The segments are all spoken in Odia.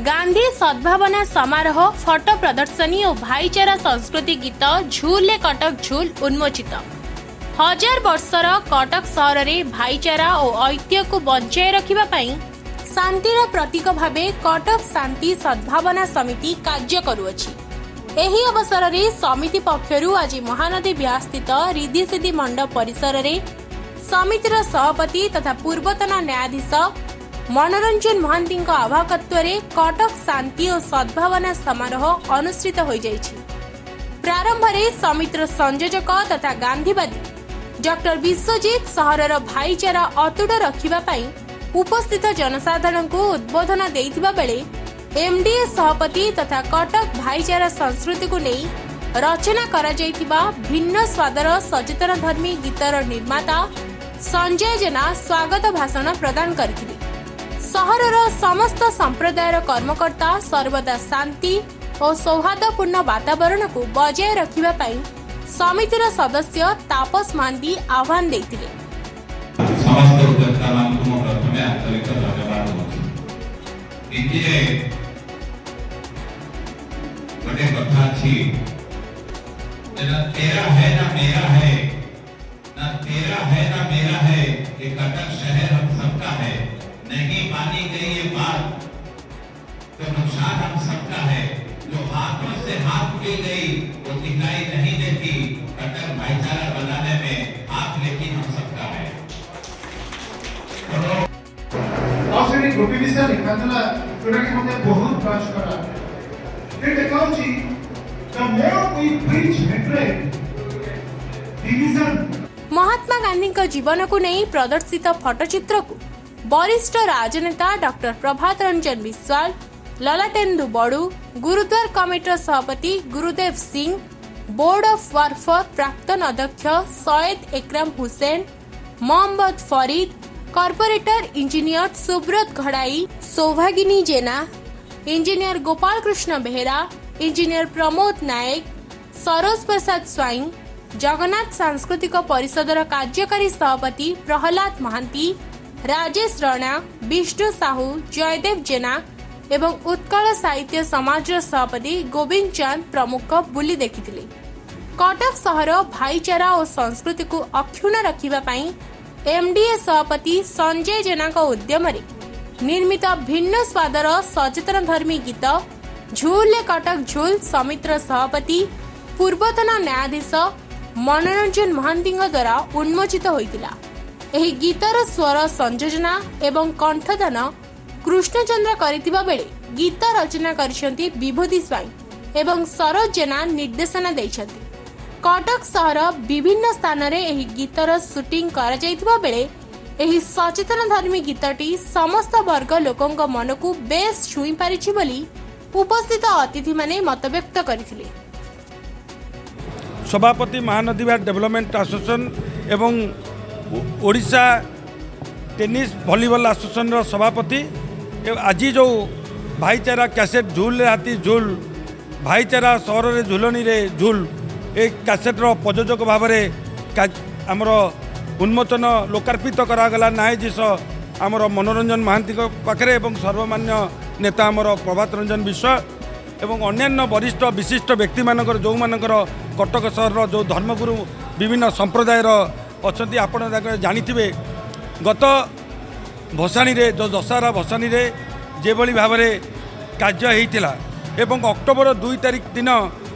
ଗାନ୍ଧୀ ସଦ୍ଭାବନା ସମାରୋହ ଫଟୋ ପ୍ରଦର୍ଶନୀ ଓ ଭାଇଚାରା ସଂସ୍କୃତି ଗୀତ ଝୁଲେ କଟକ ଝୁଲ ଉନ୍ମୋଚିତ। ହଜାର ବର୍ଷର କଟକ ସହରରେ ଭାଇଚାରା ଓ ଐକ୍ୟକୁ ବଞ୍ଚାଇ ରଖିବା ପାଇଁ ଶାନ୍ତିର ପ୍ରତୀକ ଭାବେ କଟକ ଶାନ୍ତି ସଦ୍ଭାବନା ସମିତି କାର୍ଯ୍ୟ କରୁଅଛି। ଏହି ଅବସରରେ ସମିତି ପକ୍ଷରୁ ଆଜି ମହାନଦୀ ବିହାରସ୍ଥିତ ରିଦ୍ଧିସିଦ୍ଧି ମଣ୍ଡପ ପରିସରରେ ସମିତିର ସଭାପତି ତଥା ପୂର୍ବତନ ନ୍ୟାୟାଧୀଶ ମନୋରଞ୍ଜନ ମହାନ୍ତିଙ୍କ ଆବାହକତ୍ୱରେ କଟକ ଶାନ୍ତି ଓ ସଦ୍ଭାବନା ସମାରୋହ ଅନୁଷ୍ଠିତ ହୋଇଯାଇଛି। ପ୍ରାରମ୍ଭରେ ସମିତିର ସଂଯୋଜକ ତଥା ଗାନ୍ଧୀବାଦୀ ଡକ୍ଟର ବିଶ୍ୱଜିତ ସହରର ଭାଇଚାରା ଅତୁଟ ରଖିବା ପାଇଁ ଉପସ୍ଥିତ ଜନସାଧାରଣଙ୍କୁ ଉଦ୍ବୋଧନ ଦେଇଥିବା ବେଳେ ଏମ୍ଡିଏ ସଭାପତି ତଥା କଟକ ଭାଇଚାରା ସଂସ୍କୃତିକୁ ନେଇ ରଚନା କରାଯାଇଥିବା ଭିନ୍ନ ସ୍ୱାଦର ସଚେତନ ଧର୍ମୀ ଗୀତର ନିର୍ମାତା ସଞ୍ଜୟ ଜେନା ସ୍ୱାଗତ ଭାଷଣ ପ୍ରଦାନ କରିଥିଲେ। ସହରର ସମସ୍ତ ସମ୍ପ୍ରଦାୟର କର୍ମକର୍ତ୍ତା ସର୍ବଦା ଶାନ୍ତି ଓ ସୌହାର୍ଦ୍ଦ୍ୟପୂର୍ଣ୍ଣ ବାତାବରଣକୁ ବଜାୟ ରଖିବା ପାଇଁ ସମିତିର ସଦସ୍ୟ ତାପସ ମହାନ୍ତି ଆହ୍ୱାନ ଦେଇଥିଲେ। ସମସ୍ତ ଉଦ୍ୟୋକ୍ତାମାନଙ୍କୁ ମୁଁ ପ୍ରଥମେ ଆନ୍ତରିକ ଧନ୍ୟବାଦ ଦେଉଛି। ହିନ୍ଦୀରେ ଗୋଟେ କଥା ଅଛି ଯେ ना तेरा है ना मेरा है, ना तेरा है ना मेरा है, ये कटक शहर हम सबका है। नहीं मानी गई ये बात तो नुकसान हम सबका है। जो हाथों से हाथ मिल गई वो दिखाई नहीं देती। कटक भाईचारा बनाने में हाथ लेकिन हम सबका है। ଆଉ ସେଠି ଗୋଟେ ବିଷୟ ଲେଖା ଥିଲା, ଯୋଉଟାକି ମତେ ବହୁତ ଟଚ୍ କଲା। ସେଠି ଲେଖା ହଉଛି, "The more we preach hatred, division" Mahatma ଗାନ୍ଧୀଙ୍କ ଜୀବନକୁ ନେଇ ପ୍ରଦର୍ଶିତ ଫଟୋଚିତ୍ରକୁ ବରିଷ୍ଠ ରାଜନେତା ଡକ୍ଟର ପ୍ରଭାତ ରଞ୍ଜନ ବିଶ୍ୱାଳ, ଲଲାଟେନ୍ଦୁ ବଡୁ, ଗୁରୁଦ୍ୱାର କମିଟିର ସଭାପତି ଗୁରୁଦେବ ସିଂ, ବୋର୍ଡ ଅଫ୍ ୱାକଫର ପ୍ରାକ୍ତନ ଅଧ୍ୟକ୍ଷ Syed Ekram Hussain, Mohammed Farid, corporator engineer Subrat Ghadai, Soubhagini Jena, engineer Gopal Krishna Behera, engineer Pramod Nayak, Saroj Prasad Swain, Jagannath ସାଂସ୍କୃତିକ ପରିଷଦର କାର୍ଯ୍ୟକାରୀ ସଭାପତି ପ୍ରହ୍ଲାଦ ମହାନ୍ତି, ରାଜେଶ ରଣା, ବିଷ୍ଣୁ ସାହୁ, ଜୟଦେବ ଜେନା ଏବଂ ଉତ୍କଳ ସାହିତ୍ୟ ସମାଜର ସଭାପତି ଗୋବିନ୍ଦ ଚାନ୍ଦ ପ୍ରମୁଖ ବୁଲି ଦେଖିଥିଲେ। କଟକ ସହର ଭାଇଚାରା ଓ ସଂସ୍କୃତିକୁ ଅକ୍ଷୁଣ୍ଣ ରଖିବା ପାଇଁ ଏମ୍ଡିଏ ସଭାପତି ସଞ୍ଜୟ ଜେନାଙ୍କ ଉଦ୍ୟମରେ ନିର୍ମିତ ଭିନ୍ନ ସ୍ୱାଦର ସଚେତନ ଧର୍ମୀ ଗୀତ ଝୁଲେ କଟକ ଝୁଲ ସମିତିର ସଭାପତି ପୂର୍ବତନ ନ୍ୟାୟାଧୀଶ ମନୋରଞ୍ଜନ ମହାନ୍ତିଙ୍କ ଦ୍ୱାରା ଉନ୍ମୋଚିତ ହୋଇଥିଲା। ଏହି ଗୀତର ସ୍ୱର ସଂଯୋଜନା ଏବଂ କଣ୍ଠଦାନ କୃଷ୍ଣଚନ୍ଦ୍ର କରିଥିବା ବେଳେ ଗୀତ ରଚନା କରିଛନ୍ତି ବିଭୂତି ସ୍ୱାଇଁ ଏବଂ ସରୋଜ ଜେନା ନିର୍ଦ୍ଦେଶନା ଦେଇଛନ୍ତି। କଟକ ସହର ବିଭିନ୍ନ ସ୍ଥାନରେ ଏହି ଗୀତର ସୁଟିଂ କରାଯାଇଥିବା ବେଳେ ଏହି ସଚେତନ ଧର୍ମୀ ଗୀତଟି ସମସ୍ତ ବର୍ଗ ଲୋକଙ୍କ ମନକୁ ବେଶ୍ ଛୁଇଁ ପାରିଛି ବୋଲି ଉପସ୍ଥିତ ଅତିଥିମାନେ ମତବ୍ୟକ୍ତ କରିଥିଲେ। ସଭାପତି, ମହାନଦୀ ବିହାର ଡେଭଲପମେଣ୍ଟ ଆସୋସିଏସନ୍ ଏବଂ ଓଡ଼ିଶା ଟେନିସ୍ ଭଲିବଲ ଆସୋସିଏସନ୍ର ସଭାପତି। ଆଜି ଯେଉଁ ଭାଇଚାରା କ୍ୟାସେଟ୍ ଝୁଲରେ ହାତୀ ଝୁଲ, ଭାଇଚାରା ସହରରେ ଝୁଲଣୀରେ ଝୁଲ, ଏ କ୍ୟାସେଟ୍ର ପ୍ରଯୋଜକ ଭାବରେ ଆମର ଉନ୍ମୋଚନ ଲୋକାର୍ପିତ କରାଗଲା ନ୍ୟାୟାଧୀଶ ଆମର ମନୋରଞ୍ଜନ ମହାନ୍ତିଙ୍କ ପାଖରେ ଏବଂ ସର୍ବମାନ୍ୟ ନେତା ଆମର ପ୍ରଭାତ ରଞ୍ଜନ ବିଶ୍ୱାଳ ଏବଂ ଅନ୍ୟାନ୍ୟ ବରିଷ୍ଠ ବିଶିଷ୍ଟ ବ୍ୟକ୍ତିମାନଙ୍କର, ଯେଉଁମାନଙ୍କର କଟକ ସହରର ଯେଉଁ ଧର୍ମଗୁରୁ ବିଭିନ୍ନ ସମ୍ପ୍ରଦାୟର ଅଛନ୍ତି। ଆପଣ ତାଙ୍କ ଜାଣିଥିବେ, ଗତ ଭସାଣିରେ, ଯେଉଁ ଦଶହରା ଭସାଣିରେ ଯେଭଳି ଭାବରେ କାର୍ଯ୍ୟ ହେଇଥିଲା ଏବଂ ଅକ୍ଟୋବର 2 ତାରିଖ ଦିନ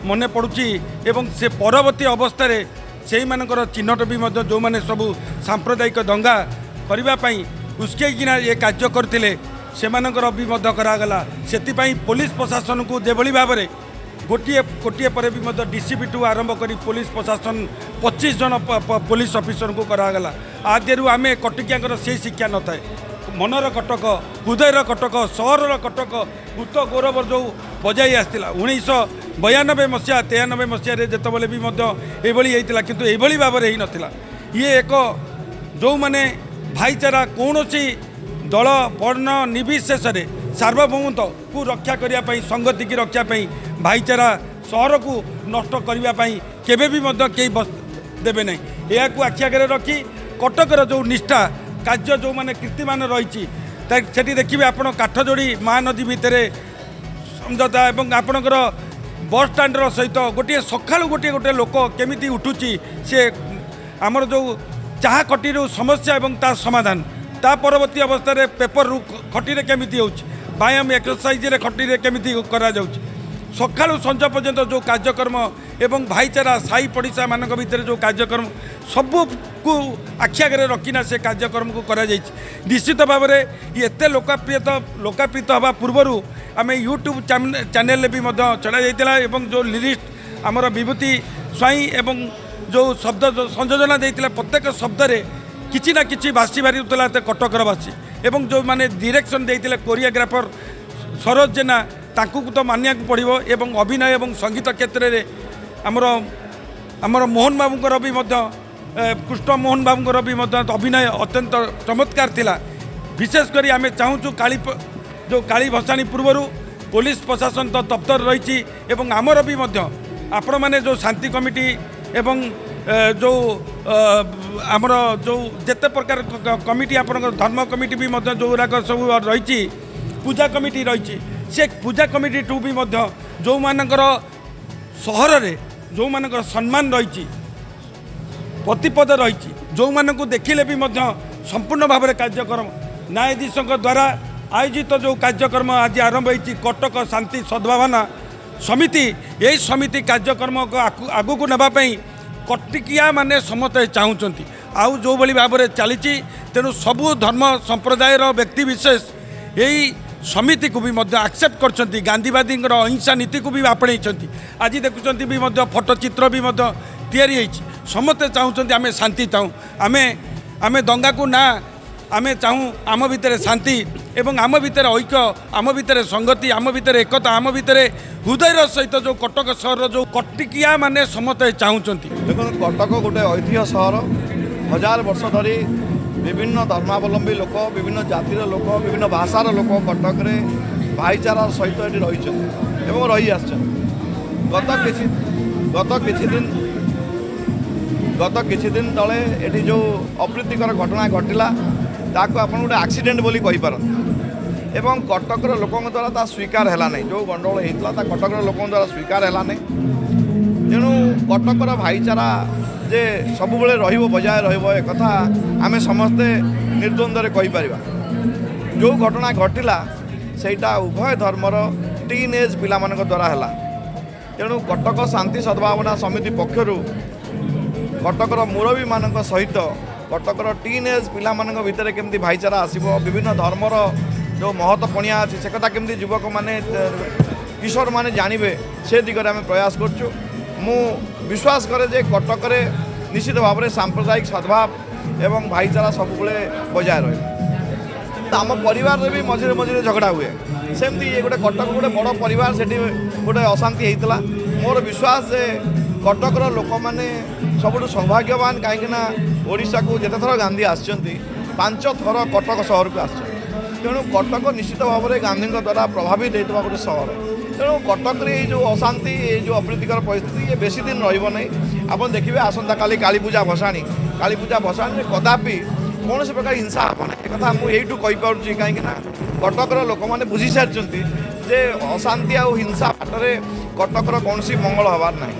ମନେ ପଡ଼ୁଛି ଏବଂ ସେ ପରବର୍ତ୍ତୀ ଅବସ୍ଥାରେ ସେଇମାନଙ୍କର ଚିହ୍ନଟ ବି ମଧ୍ୟ, ଯେଉଁମାନେ ସବୁ ସାମ୍ପ୍ରଦାୟିକ ଦଙ୍ଗା କରିବା ପାଇଁ ଉସ୍କେଇକିନା ଏ କାର୍ଯ୍ୟ କରିଥିଲେ, ସେମାନଙ୍କର ବି ମଧ୍ୟ କରାଗଲା। ସେଥିପାଇଁ ପୋଲିସ ପ୍ରଶାସନକୁ ଯେଭଳି ଭାବରେ ଗୋଟିଏ ଗୋଟିଏ ପରେ ବି ମଧ୍ୟ ଡିସିପିଠୁ ଆରମ୍ଭ କରି ପୋଲିସ ପ୍ରଶାସନ 25 ଜଣ ପୋଲିସ ଅଫିସରଙ୍କୁ କରାଗଲା। ଆଦ୍ୟରୁ ଆମେ କଟକିଆଙ୍କର ସେଇ ଶିକ୍ଷା ନଥାଏ। ମନର କଟକ, ହୃଦୟର କଟକ, ସହରର କଟକ ଭୂତ ଗୌରବ ଯେଉଁ ବଜାଇ ଆସିଥିଲା 1992 ମସିହା, 93 ମସିହାରେ ଯେତେବେଳେ ବି ମଧ୍ୟ ଏଭଳି ହେଇଥିଲା, କିନ୍ତୁ ଏଇଭଳି ଭାବରେ ହେଇନଥିଲା। ଇଏ ଏକ ଯେଉଁମାନେ ଭାଇଚାରା କୌଣସି ଦଳ ବର୍ଣ୍ଣ ନିର୍ବିଶେଷରେ ସାର୍ବଭୌମତ୍ୱକୁ ରକ୍ଷା କରିବା ପାଇଁ, ସଂଗତିକି ରକ୍ଷା ପାଇଁ, ଭାଇଚାରା ସହରକୁ ନଷ୍ଟ କରିବା ପାଇଁ କେବେ ବି ମଧ୍ୟ କେହି ବସ ଦେବେ ନାହିଁ। ଏହାକୁ ଆଖି ଆଗରେ ରଖି କଟକର ଯେଉଁ ନିଷ୍ଠା କାର୍ଯ୍ୟ, ଯେଉଁମାନେ କୀର୍ତ୍ତିମାନ ରହିଛି, ସେଠି ଦେଖିବେ ଆପଣ କାଠଯୋଡ଼ି ମହାନଦୀ ଭିତରେ ସମଝୋତା ଏବଂ ଆପଣଙ୍କର ବସ୍ ଷ୍ଟାଣ୍ଡର ସହିତ ଗୋଟିଏ ସକାଳୁ ଗୋଟିଏ ଗୋଟିଏ ଲୋକ କେମିତି ଉଠୁଛି, ସେ ଆମର ଯେଉଁ ଚାହା ଖଟିରୁ ସମସ୍ୟା ଏବଂ ତା ସମାଧାନ, ତା ପରବର୍ତ୍ତୀ ଅବସ୍ଥାରେ ପେପରରୁ ଖଟିରେ କେମିତି ହେଉଛି, ବ୍ୟାୟାମ ଏକ୍ସରସାଇଜରେ ଖଟିରେ କେମିତି କରାଯାଉଛି, ସକାଳୁ ସଞ୍ଜ ପର୍ଯ୍ୟନ୍ତ ଯେଉଁ କାର୍ଯ୍ୟକ୍ରମ ଏବଂ ଭାଇଚାରା ସାହି ପଡ଼ିଶାମାନଙ୍କ ଭିତରେ ଯେଉଁ କାର୍ଯ୍ୟକ୍ରମ, ସବୁକୁ ଆଖି ଆଗରେ ରଖିନା ସେ କାର୍ଯ୍ୟକ୍ରମକୁ କରାଯାଇଛି। ନିଶ୍ଚିତ ଭାବରେ ଏତେ ଲୋକପ୍ରିୟତ ହେବା ପୂର୍ବରୁ ଆମେ ୟୁଟ୍ୟୁବ୍ ଚ୍ୟାନେଲରେ ବି ମଧ୍ୟ ଛଡ଼ାଯାଇଥିଲା ଏବଂ ଯେଉଁ ଲିରିକ୍ସ ଆମର ବିଭୂତି ସ୍ୱାଇଁ ଏବଂ ଯେଉଁ ଶବ୍ଦ ଯେଉଁ ସଂଯୋଜନା ଦେଇଥିଲା, ପ୍ରତ୍ୟେକ ଶବ୍ଦରେ କିଛି ନା କିଛି ବାସି ବାହାରିଥିଲା ଏତେ କଟକର ବାସି। ଏବଂ ଯେଉଁମାନେ ଡିରେକ୍ସନ୍ ଦେଇଥିଲେ, କୋରିଓଗ୍ରାଫର ସରୋଜ ଜେନା, ତାଙ୍କୁ ତ ମାନିବାକୁ ପଡ଼ିବ। ଏବଂ ଅଭିନୟ ଏବଂ ସଙ୍ଗୀତ କ୍ଷେତ୍ରରେ ଆମର ମୋହନ ବାବୁଙ୍କର ବି ମଧ୍ୟ, କୃଷ୍ଣ ମୋହନ ବାବୁଙ୍କର ବି ମଧ୍ୟ ଅଭିନୟ ଅତ୍ୟନ୍ତ ଚମତ୍କାର ଥିଲା। ବିଶେଷ କରି ଆମେ ଚାହୁଁଛୁ କାଳୀ ଯେଉଁ କାଳୀ ଭସାଣୀ ପୂର୍ବରୁ ପୋଲିସ ପ୍ରଶାସନ ତ ତତ୍ପର ରହିଛି ଏବଂ ଆମର ବି ମଧ୍ୟ ଆପଣମାନେ ଯେଉଁ ଶାନ୍ତି କମିଟି ଏବଂ ଯେଉଁ ଆମର ଯେଉଁ ଯେତେ ପ୍ରକାର କମିଟି, ଆପଣଙ୍କର ଧର୍ମ କମିଟି ବି ମଧ୍ୟ ଯେଉଁଗୁଡ଼ାକ ସବୁ ରହିଛି, ପୂଜା କମିଟି ରହିଛି, ସେ ପୂଜା କମିଟିଠୁ ବି ମଧ୍ୟ ଯେଉଁମାନଙ୍କର ସହରରେ ଯେଉଁମାନଙ୍କର ସମ୍ମାନ ରହିଛି, ପ୍ରତିପଦ ରହିଛି, ଯେଉଁମାନଙ୍କୁ ଦେଖିଲେ ବି ମଧ୍ୟ ସମ୍ପୂର୍ଣ୍ଣ ଭାବରେ କାର୍ଯ୍ୟକ୍ରମ ନ୍ୟାୟାଧୀଶଙ୍କ ଦ୍ୱାରା ଆୟୋଜିତ ଯେଉଁ କାର୍ଯ୍ୟକ୍ରମ ଆଜି ଆରମ୍ଭ ହୋଇଛି, କଟକ ଶାନ୍ତି ସଦ୍ଭାବନା ସମିତି, ଏହି ସମିତି କାର୍ଯ୍ୟକ୍ରମକୁ ଆଗକୁ ନେବା ପାଇଁ କଟିକିଆ ମାନେ ସମସ୍ତେ ଚାହୁଁଛନ୍ତି। ଆଉ ଯେଉଁଭଳି ଭାବରେ ଚାଲିଛି, ତେଣୁ ସବୁ ଧର୍ମ ସମ୍ପ୍ରଦାୟର ବ୍ୟକ୍ତିବିଶେଷ ଏଇ ସମିତିକୁ ବି ମଧ୍ୟ ଆକ୍ସେପ୍ଟ କରିଛନ୍ତି, ଗାନ୍ଧୀବାଦୀଙ୍କର ଅହିଂସା ନୀତିକୁ ବି ଆପଣେଇଛନ୍ତି। ଆଜି ଦେଖୁଛନ୍ତି ବି ମଧ୍ୟ ଫଟୋଚିତ୍ର ବି ମଧ୍ୟ ତିଆରି ହେଇଛି। ସମସ୍ତେ ଚାହୁଁଛନ୍ତି ଆମେ ଶାନ୍ତି ଚାହୁଁ, ଆମେ ଦଙ୍ଗାକୁ ନା, ଆମେ ଚାହୁଁ ଆମ ଭିତରେ ଶାନ୍ତି ଏବଂ ଆମ ଭିତରେ ଐକ୍ୟ, ଆମ ଭିତରେ ସଂଗତି, ଆମ ଭିତରେ ଏକତା, ଆମ ଭିତରେ ହୃଦୟର ସହିତ ଯେଉଁ କଟକ ସହରର ଯେଉଁ କଟିକିଆ ମାନେ ସମସ୍ତେ ଚାହୁଁଛନ୍ତି। ଦେଖନ୍ତୁ, କଟକ ଗୋଟେ ଐତିହ୍ୟ ସହର। ହଜାର ବର୍ଷ ଧରି ବିଭିନ୍ନ ଧର୍ମାବଲମ୍ବୀ ଲୋକ, ବିଭିନ୍ନ ଜାତିର ଲୋକ, ବିଭିନ୍ନ ଭାଷାର ଲୋକ କଟକରେ ଭାଇଚାରା ସହିତ ଏଠି ରହିଛନ୍ତି ଏବଂ ରହି ଆସିଛନ୍ତି। ଗତ କିଛି ଦିନ ତଳେ ଏଠି ଯେଉଁ ଅପ୍ରୀତିକର ଘଟଣା ଘଟିଲା, ତାକୁ ଆପଣ ଗୋଟେ ଆକ୍ସିଡେଣ୍ଟ ବୋଲି କହିପାରନ୍ତି ଏବଂ କଟକର ଲୋକଙ୍କ ଦ୍ୱାରା ତା ସ୍ୱୀକାର ହେଲା ନାହିଁ। ଯେଉଁ ଗଣ୍ଡଗୋଳ ହେଇଥିଲା, ତା କଟକର ଲୋକଙ୍କ ଦ୍ୱାରା ସ୍ୱୀକାର ହେଲା ନାହିଁ। ତେଣୁ କଟକର ଭାଇଚାରା ଯେ ସବୁବେଳେ ରହିବ, ବଜାୟ ରହିବ, ଏକଥା ଆମେ ସମସ୍ତେ ନିର୍ଦ୍ୱନ୍ଦ୍ୱରେ କହିପାରିବା। ଯେଉଁ ଘଟଣା ଘଟିଲା, ସେଇଟା ଉଭୟ ଧର୍ମର ଟିନ୍ ଏଜ୍ ପିଲାମାନଙ୍କ ଦ୍ୱାରା ହେଲା। ତେଣୁ କଟକ ଶାନ୍ତି ସଦ୍ଭାବନା ସମିତି ପକ୍ଷରୁ କଟକର ମୁରବୀମାନଙ୍କ ସହିତ କଟକର ଟିନ୍ ଏଜ୍ ପିଲାମାନଙ୍କ ଭିତରେ କେମିତି ଭାଇଚାରା ଆସିବ, ବିଭିନ୍ନ ଧର୍ମର ଯେଉଁ ମହତ ପଣିଆ ଅଛି, ସେ କଥା କେମିତି ଯୁବକମାନେ, କିଶୋରମାନେ ଜାଣିବେ, ସେ ଦିଗରେ ଆମେ ପ୍ରୟାସ କରୁଛୁ। ମୁଁ ବିଶ୍ୱାସ କରେ ଯେ କଟକରେ ନିଶ୍ଚିତ ଭାବରେ ସାମ୍ପ୍ରଦାୟିକ ସଦ୍ଭାବ ଏବଂ ଭାଇଚାରା ସବୁବେଳେ ବଜାୟ ରହିବ। ତ ଆମ ପରିବାରରେ ବି ମଝିରେ ମଝିରେ ଝଗଡ଼ା ହୁଏ। ସେମିତି ଇଏ ଗୋଟେ କଟକ ଗୋଟେ ବଡ଼ ପରିବାର, ସେଠି ଗୋଟେ ଅଶାନ୍ତି ହେଇଥିଲା। ମୋର ବିଶ୍ୱାସ ଯେ କଟକର ଲୋକମାନେ ସବୁଠୁ ସୌଭାଗ୍ୟବାନ, କାହିଁକିନା ଓଡ଼ିଶାକୁ ଯେତେଥର ଗାନ୍ଧୀ ଆସିଛନ୍ତି, 5 ଥର କଟକ ସହରକୁ ଆସିଛନ୍ତି। ତେଣୁ କଟକ ନିଶ୍ଚିତ ଭାବରେ ଗାନ୍ଧୀଙ୍କ ଦ୍ୱାରା ପ୍ରଭାବିତ ହେଇଥିବା ଗୋଟେ ସହର। ତେଣୁ କଟକରେ ଏଇ ଯେଉଁ ଅଶାନ୍ତି, ଏଇ ଯେଉଁ ଅପ୍ରୀତିକର ପରିସ୍ଥିତି, ଇଏ ବେଶୀ ଦିନ ରହିବ ନାହିଁ। ଆପଣ ଦେଖିବେ, ଆସନ୍ତାକାଲି କାଳୀପୂଜା ଭସାଣି। କାଳୀପୂଜା ଭସାଣିରେ କଦାପି କୌଣସି ପ୍ରକାର ହିଂସା ହେବ ନାହିଁ, ଏକଥା ମୁଁ ଏଇଠୁ କହିପାରୁଛି, କାହିଁକିନା କଟକର ଲୋକମାନେ ବୁଝି ସାରିଛନ୍ତି ଯେ ଅଶାନ୍ତି ଆଉ ହିଂସା ବାଟରେ କଟକର କୌଣସି ମଙ୍ଗଳ ହେବାର ନାହିଁ।